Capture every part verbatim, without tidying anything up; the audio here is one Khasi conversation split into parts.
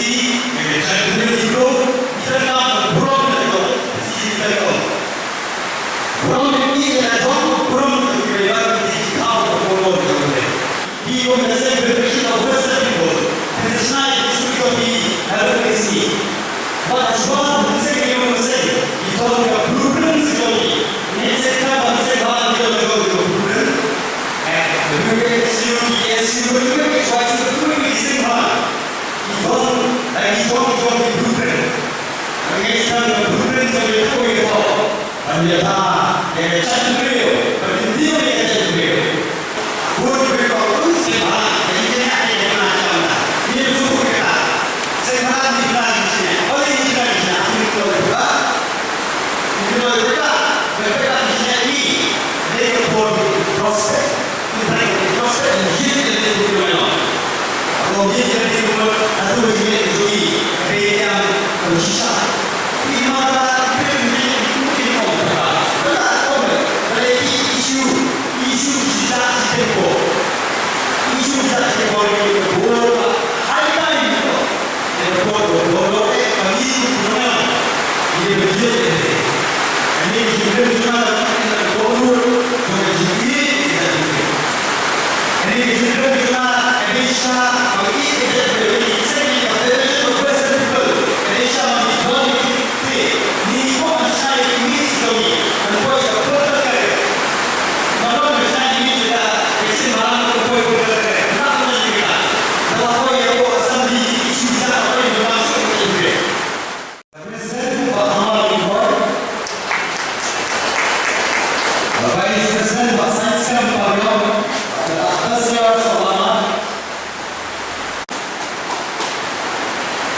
University, ka jait bynriew ki briew, ki donkam ka burom na ka jong ka university, ka jong ka burom. Burom ïa ki, ïa ka jong ka burom, ki ba ïa ki, ki khaw ka burom ka jong ka. Phi kum ka seng bynriew ka West Bengal, phin sa shna ïa ka jingim jong phi ha ka sngi. Bad ha shuwa ban seng ïa ka seng, ki don ka blueprint jong ki. Ne seng ka ban seng bha ki don ka blueprint. Eh, ka blueprint S U, S U, blueprint S U, blueprint seng bha. Ki don, eh, ki don, ki don ki blueprint. Ka ngi seng ka blueprint jong ki, ko ïa ko. Ban ïa ka, ïa ka jaitbynriew, ban ïa ka jaitbynriew. Bun ki briew ki ong seng bha, ïa ka jaitbynriew ka jam da. Ïa ka jaitbynriew ka. Seng bha ni bha ni seng. Oleh ni bha ni seng. Ni ko ba. Ni ko ba. Ba ba ni seng ni. Ni ko prospect.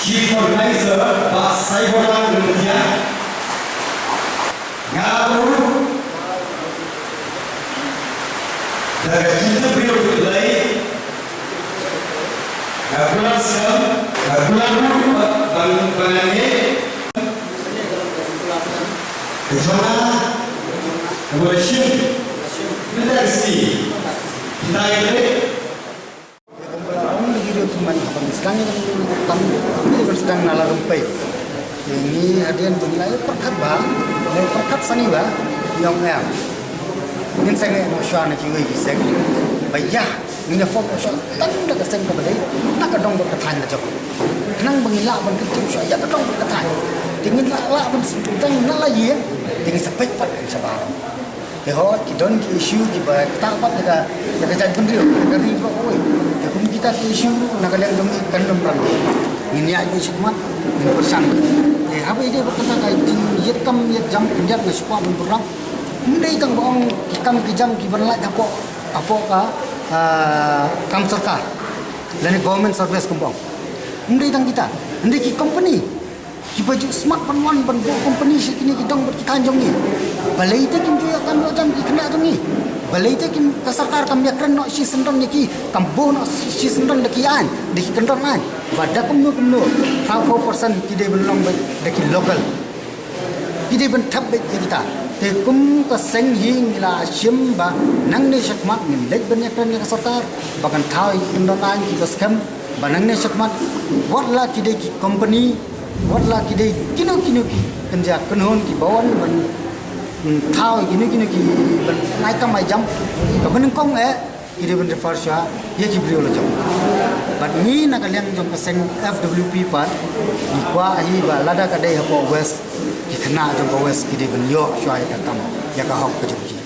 Chief Organizer, Bah Saibonang Lungkia. Nga ur da ka jingtip briew U Blei, nga kular skhem, nga kular ruh ba, ba, ba nga ngeit ka jong nga, nga ba shim mynta ka sngi. Kita ïa trei. Ong video tu man haba ngi sdang ïa kane ka kam, ngi dei ban sdang na la rympei. Te ngi hadien ba ngi la ïa pyrkhat bha, ngi pyrkhat sani bha, ngi ong em, ngin sa ngeit noh shuwa na kiwei ki seng ba ïa ngin ïa form shuwa tang da ka seng kaba dei na ka dong bad ka thaiñ la jong. Khnang ba ngin lah ban kyntiew shuwa ïa ka dong bad ka thaiñ. Te ngin lah, lah ban sdang na la ïing, te ngin sa peit pat kan shabar. Te hooid, ki don ki issue kiba ktah pat ïa ka, ïa ka jaitbynriew, ïa ka ri baroh kawei. Te kum kita ki issue ruh na ka liang jong ngi kan ym pran. Ngin ïaid beit shakhmat, ngin pyrshang. Te haba ïadei bad kata ka jingïaid kam ïaid jam khyndiat nga shu kwah ban pynrap. Ym dei tang ba ong ki kam ki jam kiban lait hapoh, hapoh ka, ah, kam sorkar lane government service kumba ong. Ym dei tang kita, ym dei ki company. Kiba ju smat ban wan ban buh company sha kine ki dong bad ki thaiñ jong ngi. Balei te kim ju ïoh kam ïoh jam ki khynnah jong ngi? Balei te kim, ka sorkar kam ïakren noh shisyndon ïa ki, kam buh noh shisyndon da ki aiñ, da ki kyndon aiñ? Ba da kumno kumno, thirty-four percent ki dei ban long beit da ki local. Ki dei ban thep beit ïa kita. Te kum ka seng hi ngi la shim ba nangne shakhmat ngin leit ban ïakren ïa ka sorkar ba kan thaw ïa ki kyndon aiñ kiba skhem, ba nangne shakhmat wat la ki dei ki company, wat la ki dei kino kino ki kynja kynhun kiba wan ban, mm, thaw kino kino ki ban ai kam ai jam, kaba nyngkong eh ki dei ban refer shuwa ïa ki briew la jong. Bad ngi na ka liang jong ka seng F W P pat ngi kwah hi ba lada ka dei hapoh West, ki khynnah jong ka West ki dei ban ïoh shuwa ïa ka kam, ïa ka hok ka jong ki.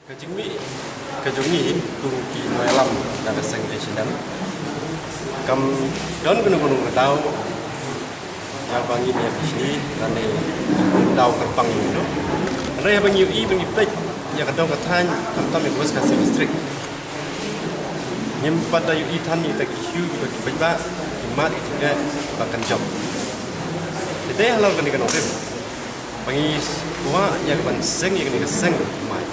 Ka jingmih ka jong ngi kum ki nongïalam na ka seng H and M, kam don kano kano ka daw ïa ba ngin ïa pishni lane daw kyrpang ïa ngi, hynrei haba ngi ïohi ba ngi peit ïa ka dong ka thaiñ, khamtam ïa ka West Khasi District, ngim pat da ïohi than ïa kita ki issue kiba ki paidbah ki mad, ki jingeh ba kan jop. Te dei halor kane ka nongrim ba ngi kwah ïa ka ban seng ïa kane ka seng mai,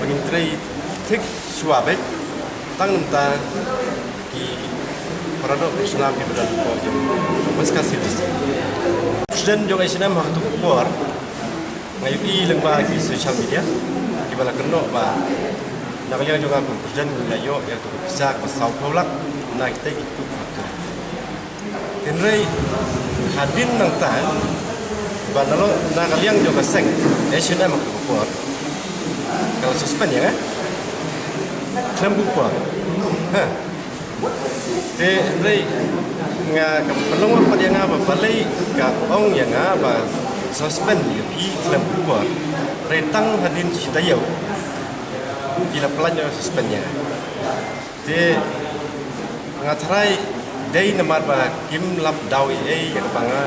ba ngin trei thik shuwa beit tang namar ki paradoh Islam kiba don hapoh jong West Khasi District. President jong H and M ha kato ka por, nga ïohi lyngba ki social media kiba la kynnoh ba na ka liang jong nga kum president ngi la ïoh ïa kato ka pisa kaba saw phew lak na kita ki kut. Hynrei hadien nangta ba na, na ka liang jong ka seng H and M ha kato ka por ka la suspend ïa nga khlem buh por. Ha. Te hynrei nga, ka pynlong pat ïa nga ba balei ka ong ïa nga ba suspend ïa phi khlem buh por. Hynrei tang hadien shi taïew ki la pynlait suspend ïa nga. Te nga tharai dei namar ba kim lap daw ei ei ïa kaba nga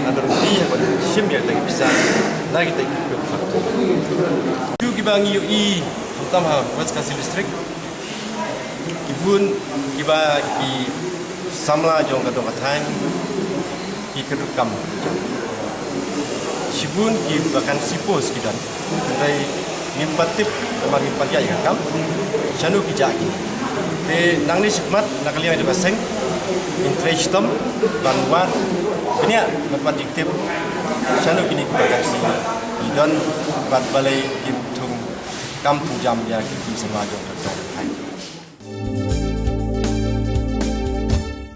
la don ruh ïa ban shim ïa kita ki pisa na kita ki pisa. Ïa kiba ngi ïohi khamtam ha West Khasi District, ki bun kiba ki samla jong ka dong ka thaiñ ki kyrduh kam. Shibun ki vacancy post ki don. Hynrei ngim pat tip namar ngim pat ïaid ïa ka kam shano ki jah ki. Te nangne shakhmat na ka liang jong ka seng ngin trei shitom ban wad bniah ban pat tip shano kine ki vacancy ki don bad balei kim thung Kam pynjam ïa ki samla jong ka jong ka.